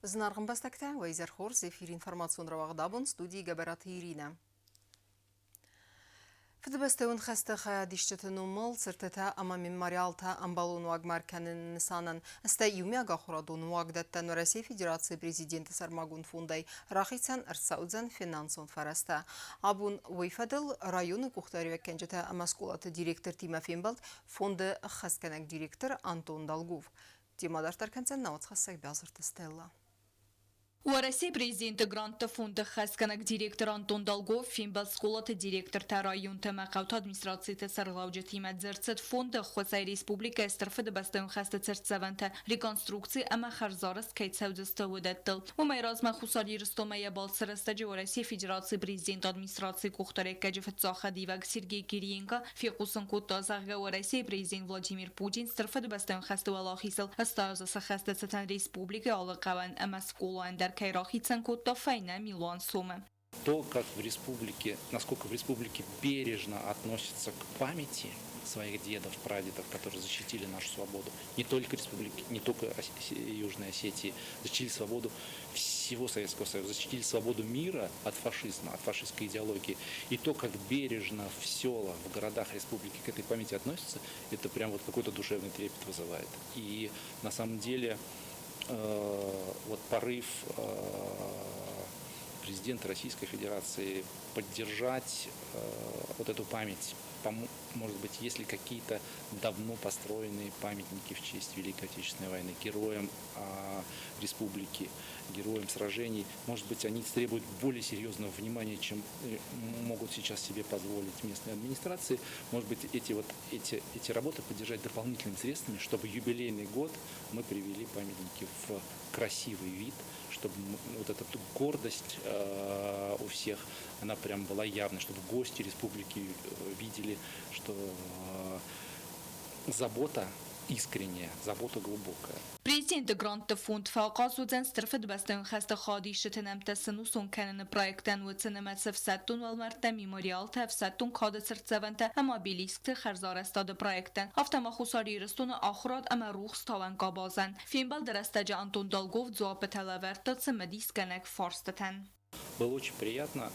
Зынаргъ ӕмбӕстӕгтӕ, уӕ изӕр хорз, эфир информацион рауагъд абон, студийы Гӕбӕраты Иринӕ. Фыдыбӕстӕйон хӕсты хайадисджыты номыл цыртытӕ ӕмӕ мемориалтӕ ӕмбӕлон уагмӕ ӕркӕныны нысанӕн, стӕй иумиагахуырадон уагдӕттӕн Уӕрӕсейы Федерацийы Президенты сӕрмагонд фондӕй рахицӕн ӕрцӕудзӕн финансон фӕрӕзтӕ. Абон уый фӕдыл районы къухдариуӕггӕнджытӕ ӕмӕ скъолаты директортимӕ фембӕлд фонды ӕххӕстгӕнӕг директор Антон Долгов. Темӕ дарддӕр кӕндзӕн нӕ уацхӕссӕг Бязырты Стелла. Уӕрӕсейы президенты грантты фонды хӕсгӕнӕг директор Антон Долгов фембӕлд скъолаты директортӕ, районты ӕмӕ хъӕуты администрациты сӕргълӕуджытимӕ дзырд фонды ӕххуысӕй республикӕйы Стыр Фыдыбӕстӕйон хӕсты цыртдзӕвӕнтӕ реконструкци ӕмӕ хӕрзарӕзт кӕй цӕудзысты, уыдӕттыл. Уымӕй размӕ Хуссар Ирыстонмӕ йӕ балцы рӕстӕджы Уӕрӕсейы Федерацийы президенты администрацийы къухдариуӕггӕнӕджы фыццаг хӕдивӕг Сергей Кириенко Фехъусын кодта, зӕгъгӕ, Уӕрӕсейы президент Владимир Путин Стыр Фыдыбӕстӕйон хӕсты уӕлахизыл ӕстӕзы сӕххӕсты цытӕн республикӕйы алы хъӕуӕн ӕмӕ скъолайӕн дӕр кӕй рахицӕн кодта фӕйнӕ милуан сомы. То, как в республике, насколько в республике бережно относятся к памяти своих дедов, прадедов, которые защитили нашу свободу, не только республики, не только Южной Осетии, защитили свободу всего Советского Союза, защитили свободу мира от фашизма, от фашистской идеологии. И то, как бережно в селах, в городах республики к этой памяти относятся, это прям вот какой-то душевный трепет вызывает. И на самом деле вот порыв президента Российской Федерации поддержать вот эту память, может быть, есть ли какие-то давно построенные памятники в честь Великой Отечественной войны героям республики, героям сражений. Может быть, они требуют более серьезного внимания, чем могут сейчас себе позволить местные администрации. Может быть, эти работы поддержать дополнительными средствами, чтобы юбилейный год мы привели памятники в красивый вид, чтобы вот эта гордость у всех, она прям была явной, чтобы гости республики видели, что забота искренняя, забота глубокая. Президенты грантты фонд фӕахъаз уыдзӕн Стыр Фыдыбӕстӕйон хӕсты хайадисджыты нӕмттӕ сӕнусон кӕныны проектӕн, уыцы нымӕцы ӕфсӕддон уӕлмӕрдтӕ, мемориалтӕ, ӕфсӕддон кады цыртдзӕвӕнтӕ ӕмӕ обелискты хӕрзарӕзтады проекттӕн, афтӕ ма Хуссар Ирыстоны ахуырад ӕмӕ рухстауӕн къабазӕн. Фембӕлды рӕстӕджы Антон Долгов дзуаппытӕ лӕвӕрдта цымыдисгӕнӕг фарстытӕн. Было очень приятно,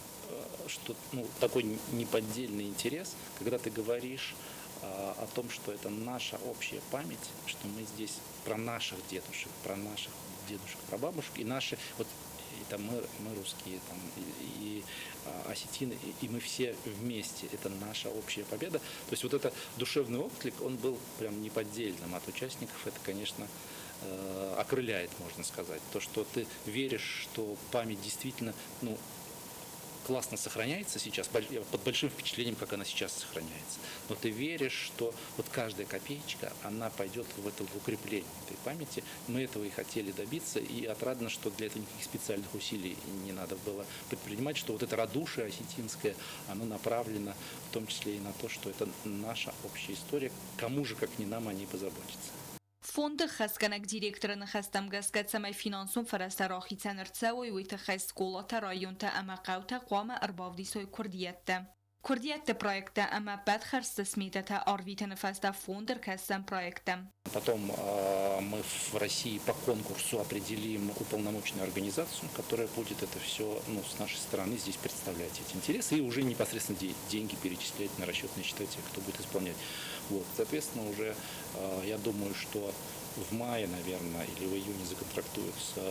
что, ну, такой неподдельный интерес, когда ты говоришь о том, что это наша общая память, что мы здесь про наших дедушек, про наших дедушек, прабабушек, и наши, вот, и там мы русские, там, и осетины, и мы все вместе, это наша общая победа. То есть вот этот душевный отклик, он был прям неподдельным от участников, это, конечно, окрыляет, можно сказать. То, что ты веришь, что память действительно, ну, классно сохраняется сейчас, я под большим впечатлением, как она сейчас сохраняется. Но ты веришь, что вот каждая копеечка, она пойдет в это в укрепление этой памяти. Мы этого и хотели добиться, и отрадно, что для этого никаких специальных усилий не надо было предпринимать, что вот это радушие осетинское, оно направлено в том числе и на то, что это наша общая история, кому же, как не нам, о ней позаботиться. Фонды ӕххӕстгӕнӕг директоры ныхӕстӕм гӕсгӕ, цӕмӕй финансон фӕрӕзтӕ рахицӕн ӕрцӕуой, уый тыххӕй скъолатӕ, районтӕ ӕмӕ хъӕутӕ хъуамӕ ӕрбавдисой куырдиӕттӕ. Куырдиӕтты проекттӕ ӕмӕ ӕппӕт хӕрдзты сметӕтӕ арвитыны фӕстӕ фонд ӕркӕсдзӕн проекттӕм. Потом мы в России по конкурсу определим уполномоченную организацию, которая будет это все, ну, с нашей стороны здесь представлять эти интересы и уже непосредственно деньги перечислять на расчетные счета тех, кто будет исполнять. Вот. Соответственно, уже я думаю, что в мае, наверное, или в июне законтрактуются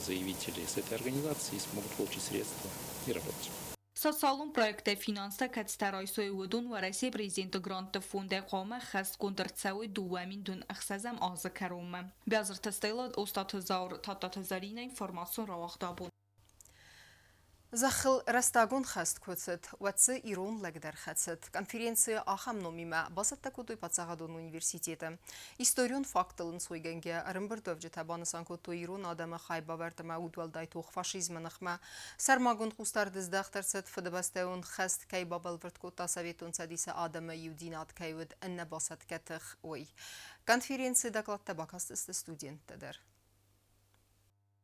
заявители с этой организацией и смогут получить средства и работать. Социалон проекттӕ финанстӕ кӕцытӕ райсой, уыдон Уӕрӕсейы президенты грантты фондӕй хъуамӕ ӕххӕстгонд ӕрцӕуой 2006 азы кӕронмӕ. Бязырты Стелла, Остъаты Зауыр, Тадтаты Зӕринӕ, информацион рауагъд абон. Зӕххыл рӕстагон хӕст куы цыд, уӕд дзы ирон лӕг дӕр хӕцыд. Конференцийы ахӕм номимӕ бацӕттӕ кодтой паддзахадон университеты. Историон факттыл ӕнцойгӕнгӕ ӕрӕмбырдуӕвджытӕ банысан кодтой ирон адӕмы хайбавӕрд ӕмӕ удуӕлдай тох фашизмы ныхмӕ. Сӕрмагонд хъусдард здӕхт ӕрцыд, Фыдыбӕстӕйон хӕст кӕй бабӕлвырд кодта Советон Цӕдисы адӕмы иудзинад кӕй уыд ӕнӕбасӕтгӕ тых, уый. Конференцийы докладтӕ бакастысты студенттӕ дӕр.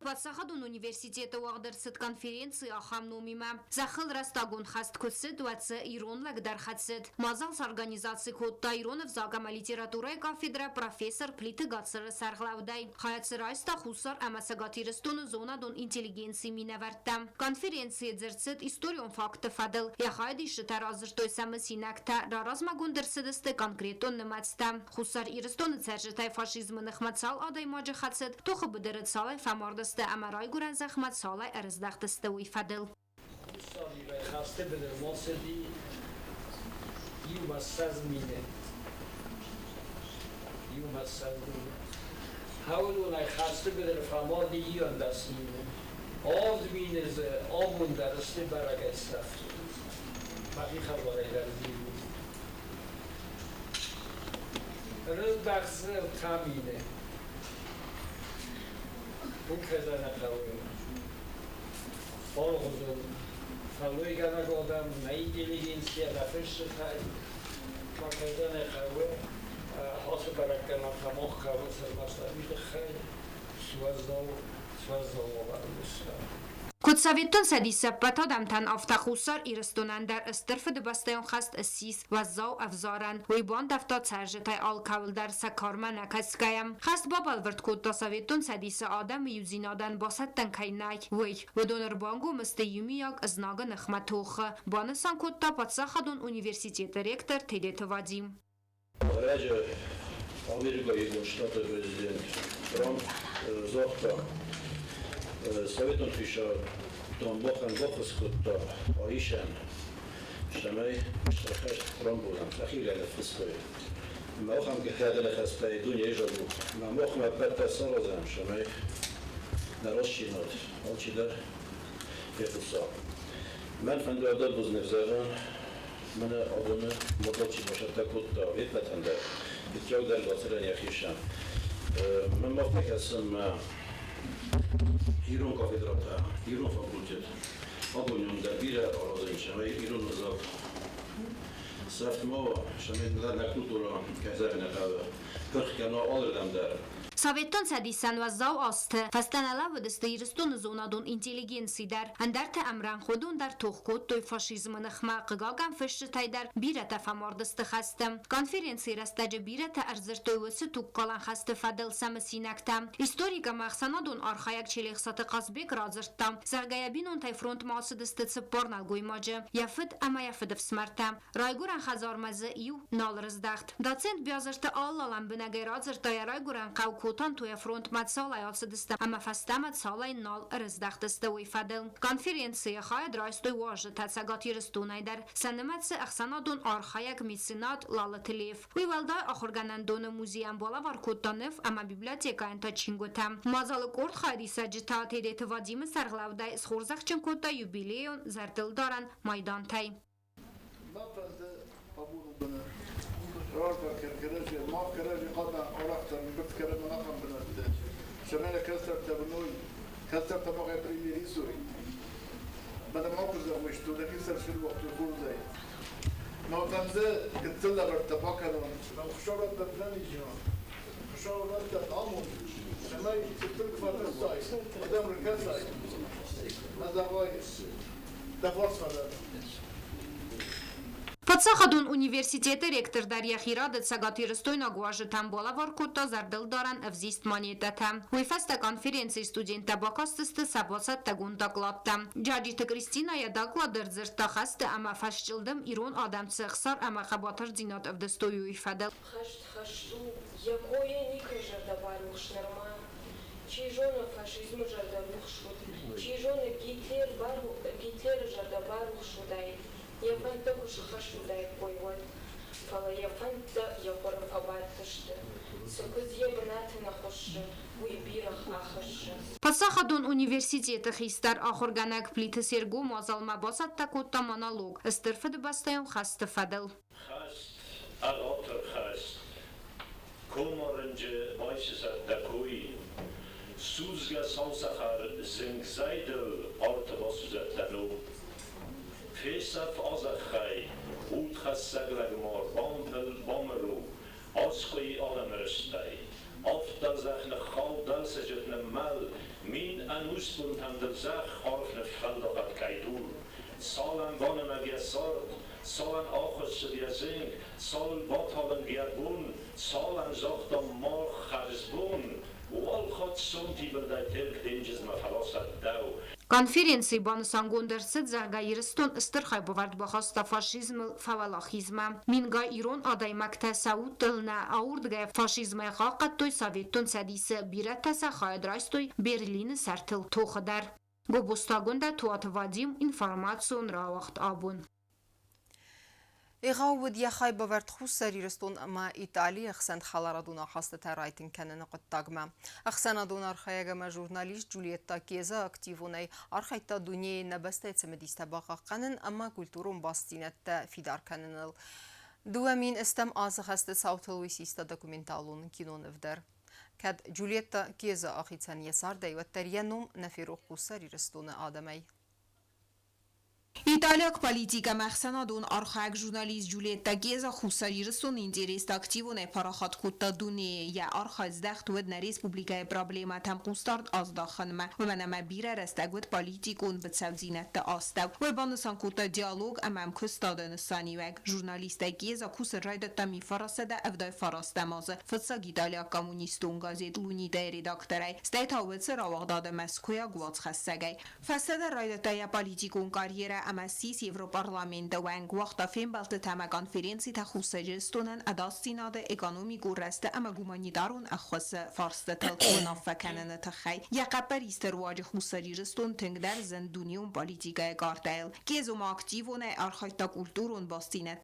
Паддзахадон университеты уагъд ӕрцыд конференци ахӕм номимӕ. Зӕххыл рӕстагон хӕст куы цыд, уӕд дзы ирон лӕг дӕр хӕцыд. Мадзал сорганизаци кодта ирон ӕвзаг ӕмӕ литературӕйы кафедрӕ профессор Плиты Гацыры сӕргълӕудӕй. Хайад дзы райста Хуссар ӕмӕ Цӕгат Ирыстоны зонадон интеллигенцийы минӕвӕрттӕ. Конференцийы дзырд цыд историон фактты фӕдыл. Йӕ хайадисджытӕ радзырдтой сӕ мысинӕгтӕ, раразмӕгонд ӕрцыдысты конкретон нымӕцтӕ. Хуссар Ирыстоны цӕрджытӕй фашизмы ныхмӕ цал адӕймаджы хӕцыд, тохы быдыры цалӕй фӕмард сты ӕмӕ райгуырӕн зӕхмӕ цалӕй ӕрыздӕхтысты, уый фӕдыл. Хуссар Ирӕй хӕсты быдырмӕ цыди 21 мины. 21 мины. Хӕуылонӕй хӕсты быдыры фӕмарди 11 мины. 7 мины дзы абон дӕр сты бӕрӕгӕй сӕфт. Мӕхи хабарӕй дӕр дзурын. Рыздӕхдзы 3 мины. Уый кӕй нӕ хъӕуы. Алыгъуызон фӕллойгӕнӕг адӕм, нӕ интеллигенцийӕ, нӕ фысджытӕй ма кӕй нӕ хъӕуы, ацы бӕрӕггӕнӕнтӕ мах хъӕуынц ӕрмӕст уый тыххӕй, суӕззау, суӕззау уавӕры уыдысты. Куыд Советон Цӕдисы ӕппӕт адӕмтӕн, афтӕ Хуссар Ирыстонӕн дӕр Стыр Фыдыбӕстӕйон хӕст ссис уӕззау ӕвзарӕн. Уый бандӕвта цӕрджытӕй алкӕуыл дӕр сӕ кармӕ нӕ кӕсгӕйӕ. Хӕст бабӕлвырд кодта Советон Цӕдисы адӕмы иудзинадӕн басӕттӕн кӕй нӕй, уый. Уыдон ӕрбангом сты иумиаг знагы ныхмӕ тохы, банысан кодта паддзахадон университеты ректор Тедеты Вадим. Ӕрӕджы Америкӕйы Иугонд Штатты президент Трамп загъта, Советон хицауадон бӕхӕн баххуыс кодта АИШ-ӕн, цӕмӕй стыр хӕст рамбулӕм, сӕхи ныффыстой. Ӕмӕ ахӕм гӕдыныхӕстӕй дунейы зӕгъут, ӕмӕ махмӕ ӕппӕт дӕр саразӕм, цӕмӕй нӕ рӕстдзинад алчидӕр фехъуса. Мӕн фӕнды ӕдӕр бузныг зӕгъын, мӕнӕ абоны мадзал чи бацӕттӕ кодта, уе ппӕтӕн дӕр, фыццагдӕр Гацырӕн йӕхицӕн. Мӕнмӕ афтӕ кӕсы, ӕмӕ ирон кафедрӕтӕ, ирон факультет абоны дӕр бирӕ аразын, цӕмӕй ирон ӕвзаг сӕфт ма уа, цӕмӕй нӕ культурӕ кӕй зӕгъын ӕй хъӕуы, пырх кӕна алырдӕм дӕр. Советон Цӕдисӕн уӕззау азты фӕстӕ нӕ лӕууыдысты Ирыстоны зонадон интеллигенци дӕр, ӕндӕртӕ ӕмрӕнхъодон дӕр тох кодтой фашизмы ныхмӕ, хъыгагӕн, фысджытӕй дӕр бирӕтӕ фӕмардысты хӕсты. Конференцийы рӕстӕджы бирӕтӕ ӕрдзырдтой уыцы тугкалӕн хӕсты фӕдыл сӕ мысинӕгтӕ. Историк ӕмӕ ӕхсӕнадон архайӕг Челехсаты Хъазбег радзырдта, зӕгъгӕ, йӕ бинонтӕй фронтмӕ ацыдысты цыппар нӕлгоймаджы, йӕ фыд ӕмӕ йӕ фыдыфсымӕртӕ. Райгуырӕн хӕдзармӕ дзы иу нал рыздӕхт. Доцент Биазырты Алла лӕмбынӕгӕй радзырдта йӕ райгуырӕн хъӕу Котантойӕ фронтмӕ цалӕй ацыдысты ӕмӕ фӕстӕмӕ цалӕй нал ӕрыздӕхтысты, уый фӕдыл. Конференцийы хайад райстой уазджытӕ Цӕгат Ирыстонӕй дӕр, сӕ нымӕцы ӕхсӕнадон архайӕг меценат Лалыты Лев. Уый уӕлдай ахуыргӕнӕндоны музейӕн балӕвар кодта ныв ӕмӕ библиотекӕйӕн та чингуытӕ. Мадзалы къорд хайадисӕджытӕ Тедеты Вадимы сӕргълӕудӕй схорзӕхджын кодта юбилейон зӕрдылдарӕн майдантӕй. Рарфӕ кӕрӕдзи, мах кӕрӕдзи хъӕбӕр арӕхдӕр ӕмбырд кӕнӕм ахӕм бынӕтты, цӕмӕй нӕ кӕстӕртӕ уыной, кӕстӕртӕ махӕй премьер исой. Мӕнӕ ма куы зӕгъой, что нӕ хицӕн сылгоймӕгты хорзӕй. Мӕ фӕнды гыццыл лӕвӕрттӕ бакӕнон. Хуыцау раттӕд нӕниздзинад, Хуыцау раттӕд амонд, цӕмӕй тынг фӕтыхсай, адӕм ркӕсай, мӕ зӕгъай, дӕ фарсмӕ дӕн. Паддзахадон университеты ректор дӕр йӕхи рады цӕгатирыстойнаг уазджытӕн балӕвар кодта зӕрдылдарӕн ӕвзист монетӕтӕ. Уый фӕстӕ конференцийы студенттӕ бакастысты сӕ бацӕттӕгонд докладтӕ. Джаджиты Кристинӕ йӕ доклады ӕрдзырдта хӕсты ӕмӕ фӕсчъылдым ирон адӕм цы ӕхсар ӕмӕ хъӕбатырдзинад ӕвдыстой, уый фӕдыл. Хӕст хӕст у, йӕ койӕ никӕй зӕрдӕ барухс нырма. Чи зоны, фашизмы зӕрдӕ рухс уыд, чи зоны, Гитлер Гитлеры зӕрдӕ барухс уыдаид, йӕ фӕндтӕ куы сыххӕст уыдаиккой, уӕд. Фӕлӕ йӕ фӕндтӕ йӕ хъуыры фӕбадтысты. Цы куыдз йӕ бынаты нӕ хуыссы, уый бирӕгъ ахӕссы. Паддзахадон университеты хистӕр ахуыргӕнӕг Плиты Серго мадзалмӕ бацӕттӕ кодта монолог Стыр Фыдыбӕстӕйон хӕсты фӕдыл. Хӕст, ӕгъатыр хӕст, комарынджы байсысӕд дӕ кой, Судзгӕ сау цӕхӕр зынгзӕйдыл арты басудзӕд дӕ ном. Фесӕф а зӕххӕй, удхӕссӕг лӕгмар, бампыл, бамыр у, аскъуый адӕмы рыстӕй. Афтӕ зӕхх ныххау, дӕлсыджыт ныммӕл, мин Ӕнусбонтӕм дыл зӕхх арф ныффӕлдӕхӕд кӕй дур. Цалӕн банымӕг йӕ цард, цалӕн ахуыссыд йӕ зынг, цалыл баталынг йӕ бон, цалӕн загъта мах хӕрзбон, уал хатт сонтивылдӕй Терк денджызмӕ фӕласӕд дӕу. Конференцийы банысангонд ӕрцыд, зӕгъгӕ, Ирыстон стыр хайбавӕрд бахаста фашизмыл фӕуӕлахизмӕ. Мингай ирон адӕймӕгтӕ сӕ удтыл нӕ ауырдгӕ фашизмӕй хъахъхъӕдтой Советон Цӕдисы, бирӕтӕ сӕ хайад райстой Берлины сӕртыл тохы дӕр. Гобозтагондӕ Туаты Вадим информацион рауагъд абон. Егъау уыд йӕ хайбавӕрд Хуссар Ирыстон ӕмӕ Италийы ӕхсӕн хӕларадон ахастытӕ райтынг кӕныны хъуыддагмӕ. Ӕхсӕнадон архайӕг ӕмӕ журналист Джульетта Кеза активонӕй архайдта дунейы нӕ бӕстӕйы цымыдистӕ бахъахъхъӕнын ӕмӕ культурон бастдзинӕдтӕ фидар кӕныныл. 2000 азы хӕсты цаутыл уый систа документалон киноныв дӕр. Кӕд Джульетта Кеза ахицӕн йӕ цардӕй, уӕддӕр йӕ ном нӕ ферох Хуссар Ирыстоны адӕмӕй. Италиаг политик ӕмӕ ӕхсӕнадон архайӕг журналист Джульетта Геза Хуссар Ирыстоны интерестӕ активонӕй парахат кодта дунейы. Йӕ архайд здӕхт уыд нӕ республикӕйы проблемӕтӕм хъусдард аздахынмӕ, уымӕн ӕмӕ бирӕ рӕстӕг уыд политикон быцӕудзинӕдты астӕу. Уый банысан кодта диалог ӕмӕ ӕмкуыстады нысаниуӕг. Журналисттӕй Геза кусын райдыдта 1979 азы фыццаг италиаг коммунистон газет «Лунита»-йы редакторӕй, стӕй та уыцы рауагъдады мӕскуыйаг уацхӕссӕгӕй. Фӕстӕдӕр райдыдта йӕ политикон карьерӕ ӕмӕ ссис Европарламенты уӕнг, уагъта фембӕлдтытӕ ӕмӕ конференцитӕ Хуссар Ирыстонӕн ӕдасдзинады, экономикон рӕзты ӕмӕ гуманитарон ӕххуысы фарстытыл уынаффӕ кӕныны тыххӕй. Йӕ хъӕппӕристы руаджы Хуссар Ирыстон тынгдӕр зынд дунеон политикӕйы картӕйыл. Кезо ма активонӕй архайдта культурон бастдзинӕдты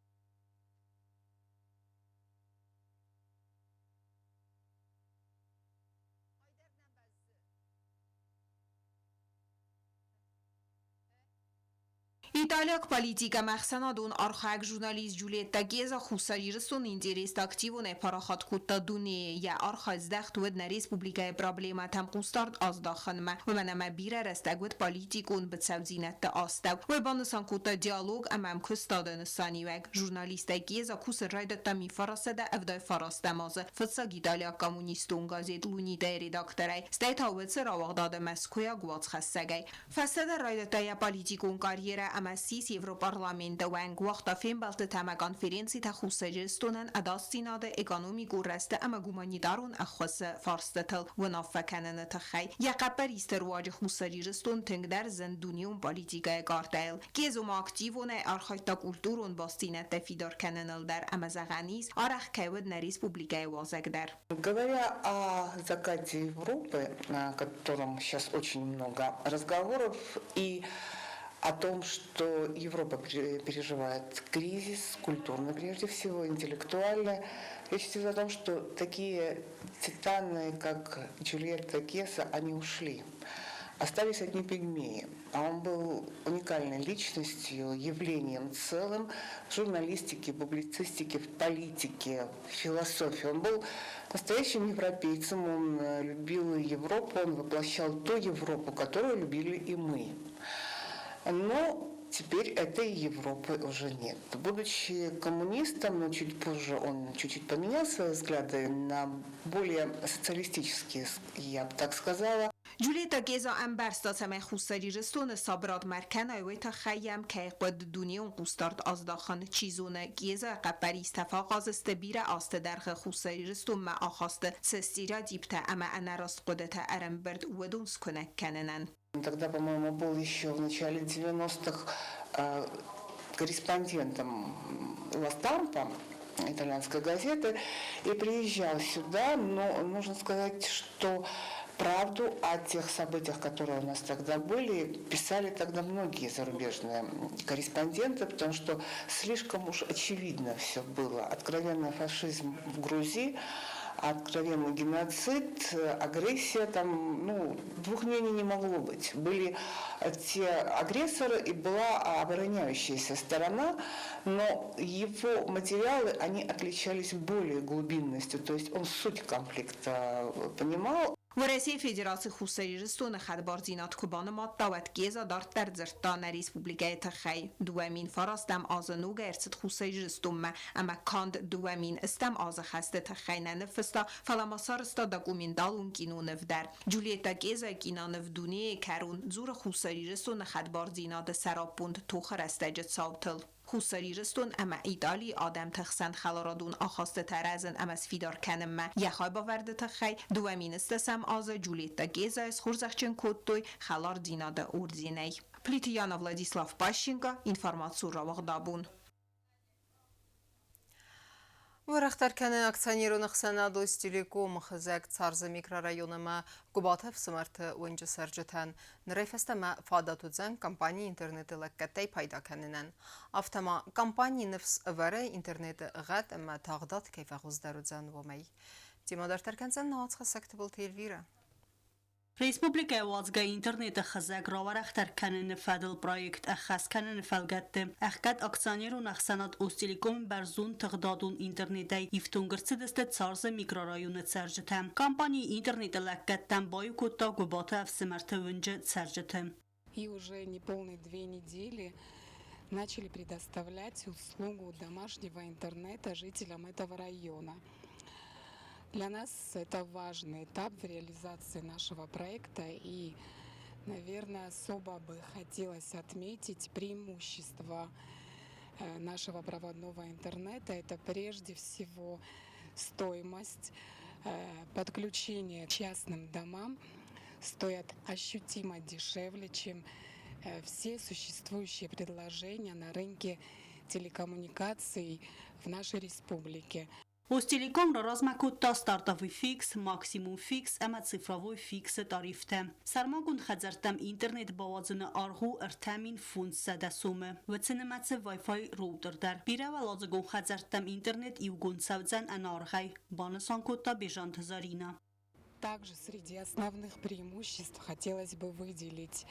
Италиаг политик ӕмӕ ӕхсӕнадон архайӕг журналист Джульетта Геза Хуссар Ирыстоны интерестӕ активонӕй парахат кодта дунейы. Йӕ архайд здӕхт уыд нӕ республикӕйы проблемӕтӕм хъусдард аздахынмӕ, уымӕн ӕмӕ бирӕ рӕстӕг уыд политикон быцӕудзинӕдты астӕу. Уый банысан кодта диалог ӕмӕ ӕмкуыстады нысаниуӕг. Журналисттӕй Геза кусын райдыдта 1979 азы фыццаг италиаг коммунистон газет «Лунита»-йы редакторӕй, стӕй та уыцы рауагъдады мӕскуыйаг уацхӕссӕгӕй. Фӕстӕдӕр райдыдта йӕ политикон карьерӕ ӕмӕ ссис Европарламенты уӕнг, уагъта фембӕлдтытӕ ӕмӕ конференцитӕ Хуссар Ирыстонӕн ӕдасдзинады, экономикон рӕзты ӕмӕ гуманитарон ӕххуысы фарстытыл уынаффӕ кӕныны тыххӕй. Йӕ хъӕппӕристы руаджы Хуссар Ирыстон тынгдӕр зынд дунеон политикӕйы картӕйыл. Кезо ма активонӕй архайдта культурон бастдзинӕдтӕ фидар кӕныныл дӕр ӕмӕ зӕгъӕн ис, арӕх кӕй уыд нӕ республикӕйы уазӕг дӕр. Говоря о закате Европы, о котором сейчас очень много разговоров, и о том, что Европа переживает кризис, культурный прежде всего, интеллектуальный. Речь идет о том, что такие титаны, как Джульетта Кеса, они ушли. Остались одни пигмеи. А он был уникальной личностью, явлением целым в журналистике, публицистике, в политике, в философии. Он был настоящим европейцем, он любил Европу, он воплощал ту Европу, которую любили и мы. Но теперь этой Европы уже нет. Будучи коммунистом, но чуть позже он чуть-чуть поменял свои взгляды на более социалистические, я бы так сказала. Джульетта Геза ӕмбӕрста, цӕмӕй Хуссар Ирыстоны сабырадмӕ ӕркӕной, уый тыххӕй йӕм кӕй хъуыд дунеон хъусдард аздахын. Чи зоны, Геза хъӕппӕристӕ фӕахъаз сты бирӕ азты дӕргъы Хуссар Ирыстонмӕ ахасты цы стереотиптӕ ӕмӕ ӕнӕраст хъуыдытӕ ӕрӕмбырд, уыдон скуынӕг кӕнынӕн. Тогда, по-моему, был еще в начале 90-х корреспондентом «Ла Стампа», итальянской газеты, и приезжал сюда, но нужно сказать, что правду о тех событиях, которые у нас тогда были, писали тогда многие зарубежные корреспонденты, потому что слишком уж очевидно все было. Откровенный фашизм в Грузии, откровенный геноцид, агрессия, там, ну, двух мнений не могло быть. Были те агрессоры и была обороняющаяся сторона, но его материалы, они отличались более глубинностью, то есть он суть конфликта понимал. Уӕрӕсейы Федераци Хуссар Ирыстоны хӕдбардзинад куы банымадта, уӕд Кеза дарддӕр дзырдта нӕ республикӕйы тыххӕй. 2009 азы ногӕй ӕрцыд Хуссар Ирыстонмӕ ӕмӕ канд 2010 азы хӕсты тыххӕй нӕ ныффыста, фӕлӕ ма сарӕзта документалон киноныв дӕр. Джульетта Кезайы киноныв Дунейы кӕрон дзуры Хуссар Ирыстоны хӕдбардзинады сӕраппонд тохы рӕстӕджы цаутыл. Хуссар Ирыстон ӕмӕ Италийы адӕмты хсӕн хӕларадон ахастытӕ рӕзын ӕмӕ сфидар кӕнынмӕ йӕ хайбавӕрды тыххӕй 2010 азы Джульетта Кезайы схорзӕхджын кодтой Хӕлардзинады орденӕй. Плиты Яна, Владислав Пащенко, информацион рауагъд абон. Уӕрӕхдӕр кӕны акционерон ӕхсӕнад Остелеком-ы хызӕг Царзы микрорайон ӕмӕ Гуыбаты ӕфсымӕрты уынджы цӕрджытӕн. Нырӕй фӕстӕмӕ фадат уыдзӕн компанийы интернеты лӕггӕдтӕй пайда кӕнынӕн. Афтӕ ма компани ныфс ӕвӕры интернеты гъӕд ӕмӕ тагъдад кӕй фӕхуыздӕр уыдзӕн, уымӕй. Темӕ дарддӕр кӕндзӕн нӕ уацхӕссӕг Тыбылты Эльвирӕ. Республикӕйы уадзгӕ интернеты хызӕг рауӕрӕхдӕр кӕныны фӕдыл проект ӕххӕст кӕныны фӕлгӕтты ӕхгӕд акционерон ӕхсӕнад Остелеком бӕрзонд тыгъдадон интернетӕй ифтонг ӕрцыдысты Царзы микрорайоны цӕрджытӕ. Компани интернеты лӕггӕдтӕм баиу кодта Гуыбаты ӕфсымӕрты уынджы цӕрджыты. И уже неполные 2 недели начали предоставлять услугу домашнего интернета жителям этого района. Для нас это важный этап в реализации нашего проекта, и, наверное, особо бы хотелось отметить преимущества нашего проводного интернета. Это прежде всего стоимость подключения частным домам стоят ощутимо дешевле, чем все существующие предложения на рынке телекоммуникаций в нашей республике. Остелеком раразмӕ кодта стартовый фикс, максимум фикс ӕмӕ цифровой фиксы тарифтӕ. Сӕрмагонд хӕдзӕрттӕм интернет бауадзыны аргъ у 3500 сомы. Уыцы нымӕцы Wi-Fi роутер дӕр. Бирӕуӕладзыгон хӕдзӕрттӕм интернет иугонд цӕудзӕн ӕнӕаргъӕй, банысан кодта Бежанты Заринӕ. Также среди основных преимуществ хотелось бы выделить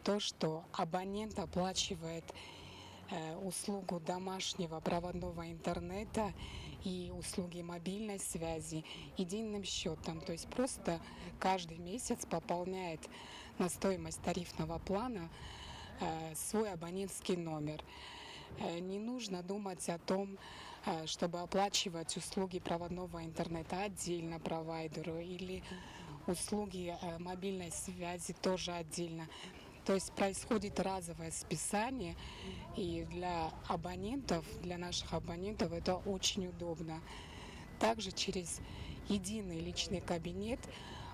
то, что абонент оплачивает услугу домашнего проводного интернета и услуги мобильной связи единым счетом. То есть просто каждый месяц пополняет на стоимость тарифного плана свой абонентский номер. Не нужно думать о том, чтобы оплачивать услуги проводного интернета отдельно провайдеру или услуги мобильной связи тоже отдельно. То есть происходит разовое списание, и для абонентов, для наших абонентов это очень удобно. Также через единый личный кабинет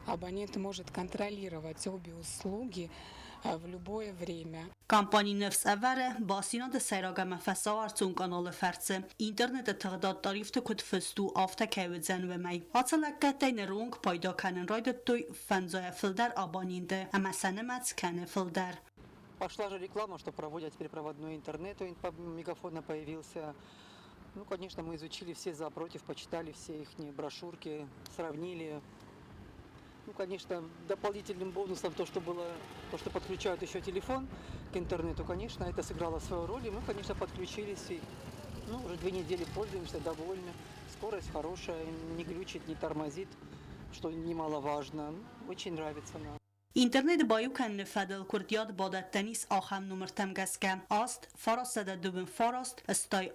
абонент может контролировать обе услуги в любое время. Компани ныфс ӕвӕры, бастдзинады сӕйраг ӕмӕ фӕсауӕрцон къаналы фӕрцы интернеты тыгъдад тарифты куыд фыст у, афтӕ кӕй уыдзӕн, уымӕй. Ацы лӕггӕдтӕй ныронг пайда кӕнын райдыдтой фӕндзайӕ фылдӕр абоненты ӕмӕ сӕ нымӕц кӕны фылдӕр. Пошла же реклама, что проводят теперь проводной интернет, у Мегафона появился. Ну, конечно, мы изучили все за, против, почитали все их брошюрки, сравнили. Ну, конечно, дополнительным бонусом то, что было, то, что подключают еще телефон к интернету, конечно, это сыграло свою роль. И мы, конечно, подключились и, ну, уже 2 недели пользуемся, довольны. Скорость хорошая, не глючит, не тормозит, что немаловажно. Очень нравится нам. Интернет баиу кӕныны фӕдыл куырдиат бадӕттӕн ис ахӕм номыртӕм гӕсгӕ: 8 938 87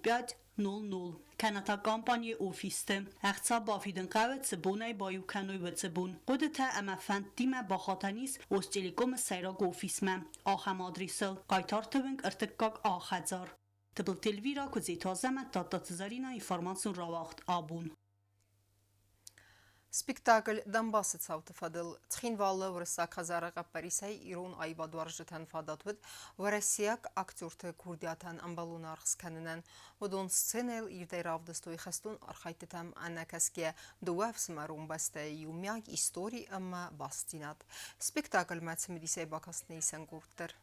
05 00 кӕнӕ та компанийы офисты. Ӕхца бафидын хъӕуы, цы бонӕй баиу кӕной, уыцы бон. Хъуыдытӕ ӕмӕ фӕндтимӕ бахатӕн ис Остелекомы сӕйраг офисмӕ ахӕм адресыл: Хъайтарты уынг, ӕртыккаг А хӕдзар. Тыбылты Эльвира, Куыдзеты Азӕмӕт, Тадтаты Заринӕ, информацион рауагъд Абон. Спектакль Донбассы цауты фӕдыл Цхинвалы Уырыссаг хӕдзары хъӕппӕрисӕй ирон аивадуарзджытӕн фадат уыд уӕрӕсейаг актерты курдиатӕн ӕмбӕлон аргъ скӕнынӕн. Уыдон сценӕйыл ирдӕй равдыстой хӕстон архӕйдтытӕм ӕнӕкӕсгӕ дыууӕ ӕфсымӕрон бӕстӕйы иумиаг истори ӕмӕ бастдзинад. Спектакльмӕ цымыдисӕй бакаст исӕн къорд дӕр.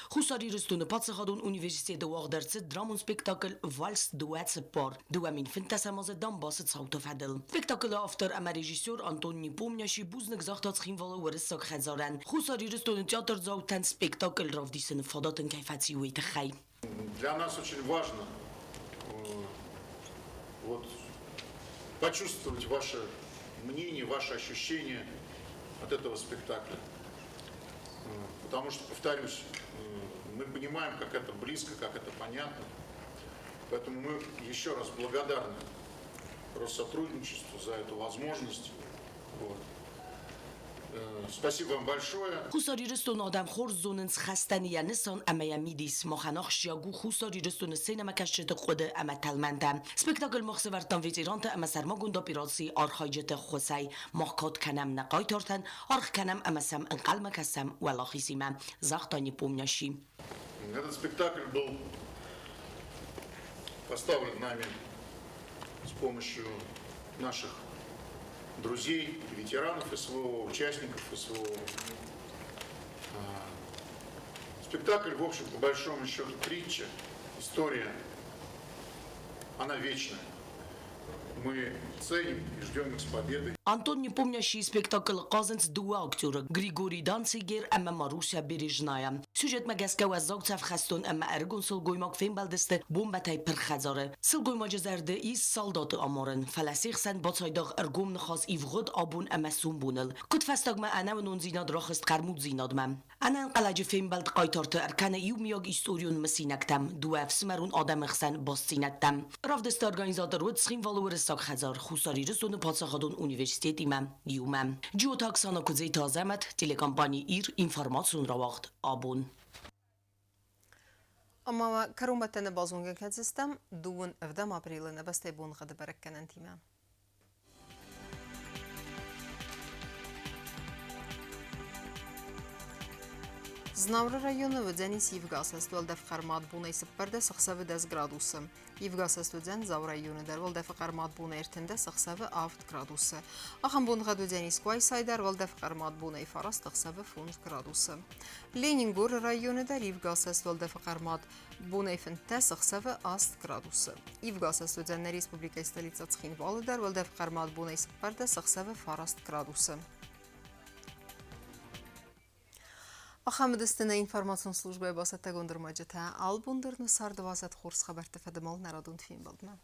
Хуссар Ирыстоны паддзахадон университеты уагъд ӕрцыд драмон спектакль «Вальс 24» 2015 азы Донбассы цауты фӕдыл. Спектаклы автор ӕмӕ режиссер Антон Непомнящий бузныг загъта Цхинвалы Уырыссаг хӕдзарӕн, Хуссар Ирыстоны театрдзаутӕн спектакль равдисыны фадат ын кӕй фӕци, уый тыххӕй. Для нас очень важно вот, почувствовать ваше мнение, ваше ощущение от этого спектакля. Потому что, повторюсь, мы понимаем, как это близко, как это понятно. Поэтому мы еще раз благодарны Россотрудничеству за эту возможность. Вот. Спасибо вам большое. Хуссар Ирыстоны адӕм хорз зонынц хӕстӕн йӕ нысан ӕмӕ йӕ мидис. Махӕн ахсджиаг у Хуссар Ирыстоны сценӕмӕкӕсджыты хъуыды ӕмӕ тӕлмӕнтӕ. Спектакль мах сӕвӕрдтам ветеранты ӕмӕ сӕрмагонд операцийы архайджыты ӕххуысӕй. Мах кад кӕнӕм нӕ хъайтартӕн, аргъ кӕнӕм ӕмӕ сӕм ӕнхъӕлмӕ кӕсӕм уӕлахизимӕ, загъта Непомнящий. Этот спектакль был поставлен нами с помощью наших друзей, ветеранов СВО, участников СВО. Спектакль, в общем, по большому счету, притча, история, она вечная. Мы ценим и ждем их с победой. Антон Непомнящий спектаклы хъазынц дыууӕ актеры, Григорий Данцигер ӕмӕ Маруся Бережная. Сюжетмӕ гӕсгӕ уӕззау цӕф хӕстон ӕмӕ ӕрыгон сылгоймаг фембӕлдысты бомбӕтӕй пырх хӕдзары. Сылгоймаджы зӕрды ис салдаты амарын, фӕлӕ се хсӕн бацайдагъ ӕргом ныхас ивгъуыд, абон ӕмӕ сомбоныл. Куыдфӕстагмӕ ӕнӕуынондзинад рахызт хъӕрмуддзинадмӕ. Ӕнӕнхъӕлӕджы фембӕлд хъайтарты ӕркӕны иумиаг историон мысинӕгтӕм, дыууӕ ӕфсымӕрон адӕмы хсӕн бастдзинӕдтӕм. Равдысты организатор уыд Цхинвалы Уырыссаг хӕдзар Хуссар Ирыстоны паддзахадон университетимӕ иумӕ. Джиоты Оксана Куыдзеты Азӕмӕт, телекомпани Ир, информацион рауагъд Абон. Ӕмӕ кӕронбӕттӕны базонгӕ кӕндзыстӕм дыууын ӕвдӕм апрелы нӕ бӕстӕйы боныгъӕды бӕрӕггӕнӕнтимӕ. Знауыры районы уыдзӕнис ивгӕ уӕлдӕф хъӕрмад бонӕй 14 ӕхсӕвы 10 градусы. Ивгӕ уыдзӕн Дзауы районы дӕр уӕлдӕфы хъӕрмад бонӕй 13 ӕхсӕвы 7 градусы. Ахӕм боныгъӕд уыдзӕнис Къуайсайы дӕр уӕлдӕф хъӕрмад бонӕй 9 ӕхсӕвы 5 градусы. Ленингоры районы дӕр ивгӕ уӕлдӕфы хъӕрмад бонӕй 15 ӕхсӕвы 8 градусы. Ивгӕ уыдзӕн нӕ республикӕйы столицӕ Цхинвалы дӕр уӕлдӕф хъӕрмад бонӕй 14 ӕхсӕвы 9 градусы. Ахӕм уыдысты нӕ информацион службӕйы бацӕттӕгонд ӕрмӕджытӕ. Албон дӕр нӕ царды уадзӕд хорз хабӕртты фӕдыл нӕ радон фембӕлдмӕ.